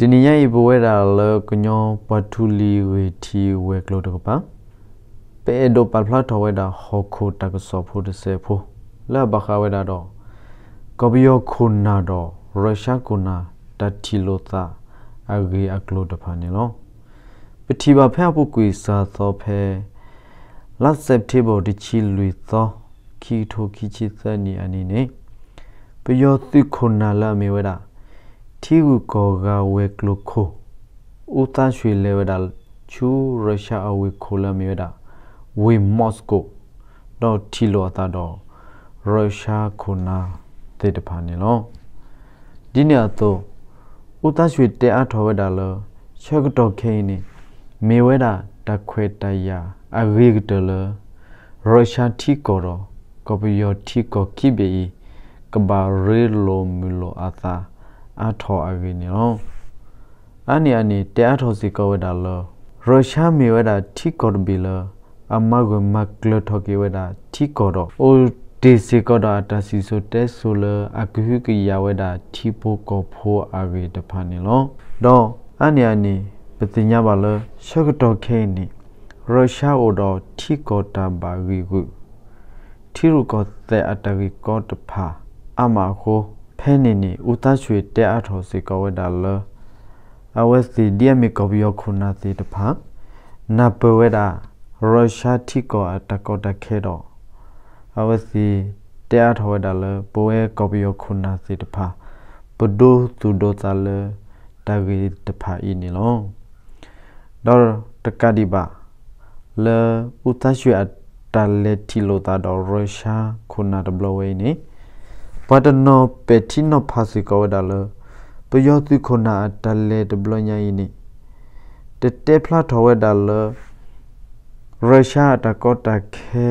တနံၤညါအံၤ ပဝဲဒၣ်လၢကညီပှၤထူလံၤဂ့ၢ်ထံးဝဲၤကျိၤတကပၤ, ပအဲၣ်ဒိးပာ်ဖျါထီၣ်ဝဲဒၣ်ဟီၣ်ခိၣ်တၢ်ကစီၣ်ဖိတစဲးဖိ လၢအဘၣ်ဃးဝဲဒၣ်ဒီး ကီၢ်ပယီၤခိၣ်နၢ်ဒီးရၢၡါခိၣ်နၢ် တၢ်ထံၣ်လိာ်သးအဂ့ၢ်အကျိၤတဖၣ်န့ၣ်လီၤ. ပထံၣ်ဘၣ်ဖဲအပူၤကွံာ်စှၤသီဖဲ လါစဲးပထ့ဘၢၣ်တဆံလွံၢ်သီ ခံကထိခံဆံသၢနံၣ်အနံၤန့ၣ်, ပယီၤသုးခိၣ်နၢ်လၢအမ့ၢ်ဝဲဒၣ် ထံဂုၤကီၢ်ဂၤဝဲၤကျိၤခိၣ် အူသါဆွ့ၣ် လဲၤဝဲဒၣ်ဆူရၢၡါအဝ့ၢ်ခိၣ်လၢအမ့ၢ်ဝဲဒၣ် ဝ့ၢ်မီးစကိး ဒီးထံၣ်လိာ်အသးဒီး ရၢၡါခိၣ်နၢ်သ့ၣ်တဖၣ်န့ၣ်လီၤ. ဒ်န့ၣ်အသိး, အူသါဆွ့ၣ် တဲအါထီၣ်ဝဲဒၣ်လၢ ဆၢကတီၢ်ခဲအံၤန့ၣ် မ့ၢ်ဝဲဒၣ်တၢ်ခွဲးတၢ်ယာ်အဂ့ၤကတၢၢ်လၢ ရၢၡါထံကီၢ်ဒီး ကီၢ်ပယီၤထံကီၢ်ခံဘ့ၣ်အံၤ ကဘၣ်ရ့လိာ်မုာ်လိာ်အသးအါထီၣ်အဂ့ၢ်န့ၣ်လီၤ. အါန့ၢ်အန့ၣ် တဲအါထီၣ်စ့ၢ်ကီးဝဲဒၣ်လၢ ရၢၡါမ့ၢ်ဝဲဒၣ်ထံကီၢ်တဘ့ၣ်လၢ အမၤဂၢၢ်မၤကျၢၤထီၣ်က့ၤဝဲဒၣ်ထံကီၢ်ဒီး အိၣ်တ့ၢ်စ့ၢ်ကီးဒီးအတၢ်စံၣ်စိၤတဲစိၤလၢအကဟုကယာ်ဝဲဒၣ်ထံဖိကီၢ်ဖိအဂ့ၢ်တဖၣ်န့ၣ်လီၤ. ဒီးအါန့ၢ်အန့ၣ် ပသ့ၣ်ညါဘၣ်လၢ ဆၢကတီၢ်ခဲအံၤန့ၣ် ရၢၡါအိၣ်ဒီးထံကီၢ်တၢ်ဘၣ်ဂံာ်ဂူာ် ထံရူၢ်ကီၢ်သဲးအတၢ်ဂ့ၢ်ကီတဖၣ်အါမးအဃိ, ဖဲန့ၣ်န့ၣ် အူသါဆွ့ၣ် တဲအါထီၣ်စ့ၢ်ကီးဝဲဒၣ်လၢ အဝဲသ့ၣ်ဒ်အမ့ၢ်ကီၢ်ပယီၤခိၣ်နၢ်သ့ၣ်တဖၣ် နၢ်ပၢၢ်ဝဲဒၣ် ရၢၡါထံကီၢ်အတၢ်ကီတၢ်ခဲဒီး အဝဲသ့ၣ်တဲအါထီၣ်ဝဲဒၣ်လၢ ပဝဲကီၢ်ပယီၤခိၣ်နၢ်သ့ၣ်တဖၣ် ပဒိသူၣ်ဒိသးလၢတၢ်ဂ့ၢ်တဖၣ်အံၤန့ၣ်လီၤ. ဒီးတကးဒံးဘၣ် လၢအူသါဆွ့ၣ်အတၢ်လဲၤထံၣ်လိာ်သးဒီးရၢၡါခိၣ်နၢ်တဘျီဝဲအံၤန့ၣ်, ပှၤတနီၤပဲာ်ထံနီၤဖးစ့ၢ်ကီးဝဲဒၣ်လၢ ပယီၤသုးခိၣ်နၢ်အတၢ်လဲၤတဘျီညါအံၤန့ၣ် တတဲဖျါထီၣ်ဝဲဒၣ်လၢ ရၢၡါအတၢ်ကီတၢ်ခဲ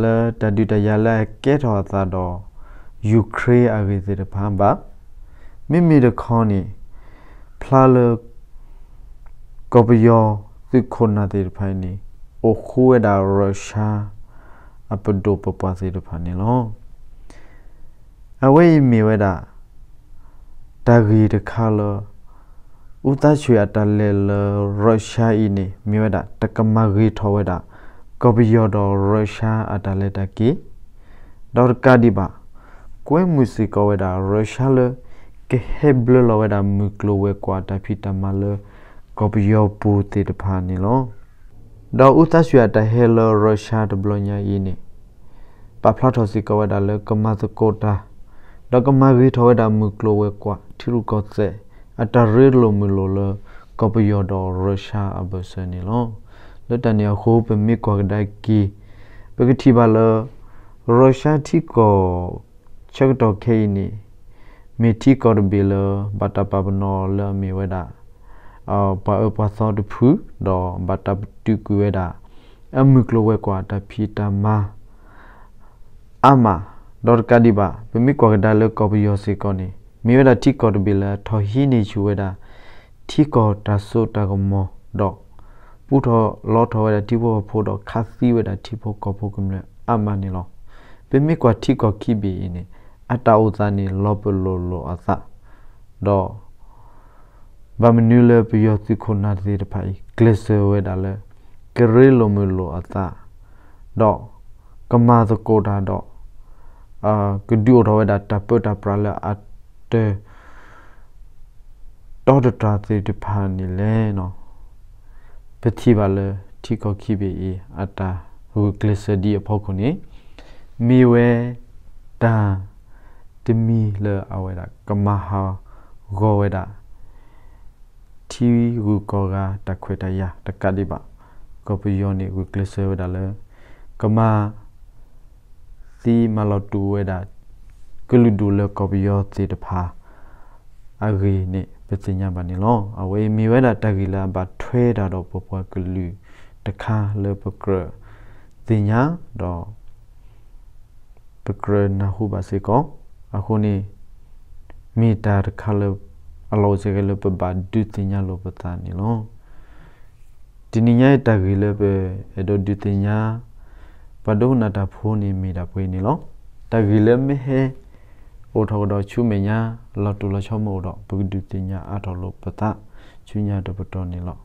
လၢတၢ်ဒုးတၢ်ယၤလၢအကဲထီၣ်အသးဒီး ယူၤခရ့ၣ်အဂ့ၢ်သ့ၣ်တဖၣ်ဘၣ်. မ့မ့ၢ်တခီန့ၣ် ဖျါလၢ ကီၢ်ပယီၤသုးခိၣ်နၢ်သ့ၣ်တဖၣ်အံၤန့ၣ် အိၣ်ဃူဝဲဒၣ်ရၢၡါ အပဒိၣ်ပပှၢ်သ့ၣ်တဖၣ်န့ၣ်လီၤ. အဝဲအံၤမ့ၢ်ဝဲဒၣ် တၢ်ဂ့ၢ်တခါလၢ အူသါဆွ့ၣ်အတၢ်လဲၤလၢရၢၡါအံၤန့ၣ် မ့ၢ်ဝဲဒၣ်တၢ်ကမၤဂ့ၤထီၣ်ဝဲဒၣ် ကီၢ်ပယီၤဒီးရၢၡါအတၢ်လဲၤတၢ်က့ၤ, ဒီးတကးဒံးဘၣ် ကွဲမုာ်စ့ၢ်ကီးဝဲဒၣ်ရၢၡါလၢ ကဟဲဘျၢလီၤဝဲဒၣ်မုၢ်ကျိၤဝဲၤကွာ်တၢ်ဖံးတၢ်မၤလၢ ကီၢ်ပယီၤပူၤသ့ၣ်တဖၣ်န့ၣ်လီၤ. ဒီးအူသါဆွ့ၣ်အတၢ်ဟဲလၢရၢၡါတဘျီညါအံၤန့ၣ် ပာ်ဖျါထီၣ်စ့ၢ်ကီးဝဲဒၣ်လၢကမၤသကိးတၢ် ဒီးကမၤဂ့ၤထီၣ်ဝဲဒၣ်မုၢ်ကျိၤဝဲၤကွာ်ထံရူၢ်ကီၢ်သဲး အတၢ်ရ့လိာ်မုာ်လိာ်လၢ ကီၢ်ပယီၤဒီးရၢၡါအဘၢၣ်စၢၤန့ၣ်လီၤ. လၢတၢ်န့ၣ်အဃိ ပမ့ၢ်ကွၢ်ကဒါက့ၤ ပကထံၣ်ဘၣ်လၢ ရၢၡါထံကီၢ် ဆၢကတီၢ်ခဲအံၤန့ၣ် မ့ၢ်ထံကီၢ်တဘ့ၣ်လၢ ဘၣ်တၢ်ပာ်ပနီၣ်လၢအမ့ၢ်ဝဲဒၣ် ပှၤအၢပှၤသီတဖု ဒီးဘၣ်တၢ်ပတုာ်ကွံာ်ဝဲဒၣ် အမုၢ်ကျိၤဝဲၤကွာ်တၢ်ဖံးတၢ်မၤ အါမး, ဒီးတကးဒံးဘၣ် ပမ့ၢ်ကွၢ်ကဒါလၢကီၢ်ပယီၤစ့ၢ်ကီးန့ၣ် မ့ၢ်ဝဲဒၣ်ထံကီၢ်တဘ့ၣ်လၢထီၣ်ဟံးန့ၢ်ဆူၣ်ဝဲဒၣ် ထံကီၢ်တၢ်စိတၢ်ကမီၤဒီး ပူထီၣ်လီထီၣ်ဝဲဒၣ်ထံဖိကီၢ်ဖိဒီးခးသံဝဲဒၣ်ထံဖိကီၢ်ဖိကမျၢၢ်အါမးန့ၣ်လီၤ. ပမ့ၢ်ကွၢ်ထံကီၢ်ခံဘ့ၣ်အံၤန့ၣ် အတၢ်အိၣ်သးန့ၣ်လီၤပလိာ်လိာ်အသး ဒီး ဘၣ်မနုၤလၢပယီၤသုးခိၣ်နၢ်သ့ၣ်တဖၣ်အံၤ ကျဲးစၢးဝဲဒၣ်လၢ ကရ့လိာ်မုာ်လိာ်အသး ဒီးကမၤသကိးတၢ်ဒီး ကဒုးအိၣ်ထီၣ်ဝဲဒၣ်တၢ်ပၢတၢ်ပြးလၢအတ တီတတြၢ်သ့ၣ်တဖၣ်န့ၣ်လဲၣ်. ပထံၣ်ဘၣ်လၢထံကီၢ်ခံဘ့ၣ်အံၤ အတၢ်ဂုာ်ကျဲးစၢးဒ်အဖီခိၣ်န့ၣ် မ့ၢ်ဝဲတၢ်တမံၤလၢအဝဲဒၣ်ကမၤဟးဂီၤဝဲဒၣ် ထံဂုၤကီၢ်ဂၤတၢ်ခွဲးတၢ်ယာ်တကးဒံးဘၣ် ကီၢ်ပယီၤန့ၣ်ဂုာ်ကျဲးစၢးဝဲဒၣ်လၢ ကမၤ သံမၤလီၤတူာ်ဝဲဒၣ် ကလုာ်ဒူၣ်လၢကီၢ်ပယီၤသ့ၣ်တဖၣ်အဂ့ၢ်န့ၣ် ပသ့ၣ်ညါဘၣ်န့ၣ်လီၤ. အဝဲအံၤမ့ၢ်ဝဲဒၣ်တၢ်ဂ့ၢ်လၢအဘၣ်ထွဲတၢ်ဒီးပပှၤကလုာ်တခါလၢပကြၢးသ့ၣ်ညါဒီး ပကြၢးနၢ်ဟူဘၣ်စ့ၢ်ကီး, အဃိန့ၣ် မ့ၢ်တၢ်တခါလၢ အလီၢ်အိၣ်စ့ၢ်ကီးလၢပဘၣ်ဒုးသ့ၣ်ညါလိာ်ပသးန့ၣ်လီၤ. တနံၤညါအံၤတၢ်ဂ့ၢ်လၢပအဲၣ်ဒိးဒုးသ့ၣ်ညါ ပှၤဒိကနၣ်တၢ်ဖိန့ၣ်မ့ၢ်ဒၣ်ပှဲၤန့ၣ်လီၤ. တၢ်ဂ့ၢ်လၢမ့ၢ်ဟဲ အိၣ်ထီၣ်ကဒီးဆူမဲာ်ညါ လီၤတိၢ်လီၤဆီမ့ၢ်အိၣ်ဒီး ပကဒုးသ့ၣ်ညါအါထီၣ်လိာ်ပသး ဆူညါတပတီၢ်န့ၣ်လီၤ.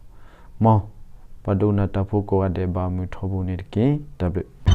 မ်ပှၤဒိကနၣ်တၢ်ဖိကိးဂၤဒဲး ဘၣ်မုာ်ထီဘိန့ၣ်တက့ၢ်. တၢ်ဘျုး